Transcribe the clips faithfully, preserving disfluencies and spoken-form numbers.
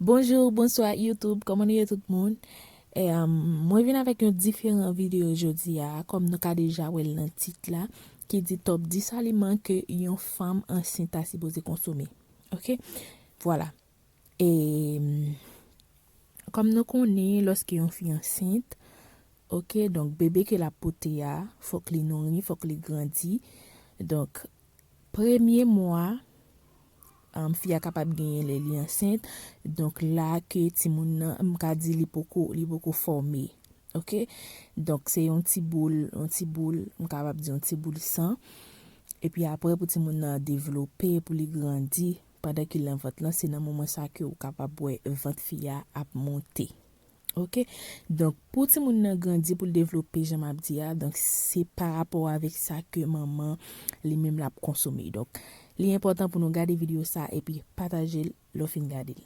Bonjou, bonswa YouTube, kòman nou ye tout moun? E, um, mwen vin avèk yon diferan videyo jodi a, kòm nou ka deja wè l nan tit la, ki di top dis aliman ke yon fanm ansent ta sipoze konsome. Oke? Vwala. E, um, kòm nou konnen, lòske yon fi ansent, oke, donk bebe ke l ap pote a, fòk li nouri, fòk li grandi. Donk, premye mwa, um, fi a kapab genyen lè li ansent. Donk, la ke timoun nan, m ka di li poko, li poko fòme. Oke? Donk, se yon ti boul, yon ti boul, m kapab di yon ti boul san. Epi apre, pou timoun nan devlope, pou li grandi, pandan ke l nan vant lan, se nan moman sa ke ou kapab wè vant fi a ap monte. Oke? Donk, pou timoun nan grandi, pou l devlope, jan m ap di a, donk, se pa rapò avèk sa ke manman li menm l ap konsome. Donk, li enpòtan pou nou gade videyo sa epi pataje l lè w fin gade l.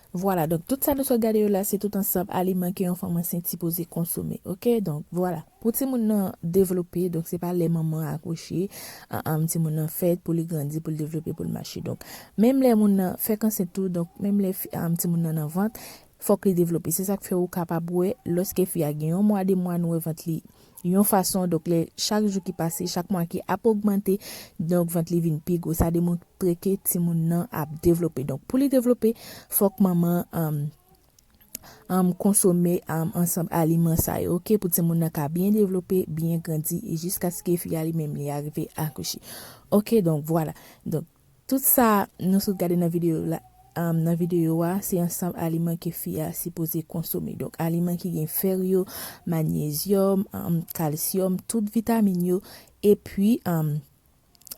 Vwala, donk tout sa nou sot gade yo la, se tout ansanm aliman ke yon fanm ansent sipoze konsome, oke? Donk vwala, pou timoun nan devlope, donk se pa lè manman an akouche, an, an, timoun nan fèt, pou li grandi, pou li devlope, pou li mache. Donk menm lè moun nan fèk ansent tou, donk menm lè fi- an, timoun nan nan vant, fòk li devlope. Se sa k fè ou kapab wè, lòske fi a gen yon mwa, de mwa, nou wè vant li yon fason, donk lè chak jou ki pase, chak mwa ki ap ogmante, donk vant li vin pi gwo. Sa demontre ke timoun nan ap devlope. Donk pou li devlope, fòk manman an, an konsome an, ansanm aliman sa yo, oke, pou timoun nan ka byen devlope, byen grandi, e jiskaske fi a li menm li arive akouche. Oke, donk vwala. Donk tout sa nou sot gade nan videyo la, an, nan videyo a, se ansanm aliman ke fi a sipoze konsome. Donk aliman ki gen fè yo, manyezyòm, an, kalsyòm, tout vitamin yo, epi an,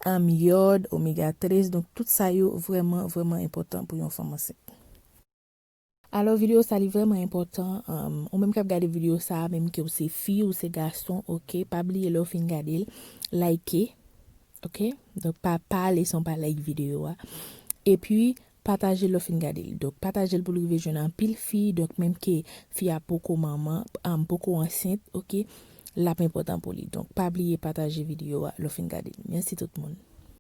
an, yòd, omega trèz. Donk tout sa yo vrèman, vrèman enpòtan pou yon fanm ansent. Alò videyo sa li vrèman enpòtan, an, ou menm k ap gade videyo sa, menm ke ou se fi, ou se gason, oke, pa bliye lè w fin gade l, like, oke? Donk pa, pa ale san w pa like videyo a. Epi pataje l lè w fin gade l. Donk pataje l pou l rive jwenn anpil fi, donk menm ke fi a poko manman, an, poko ansent, oke? L ap enpòtan pou li. Donk pa bliye pataje videyo a lè w fin gade l. Mèsi tout moun.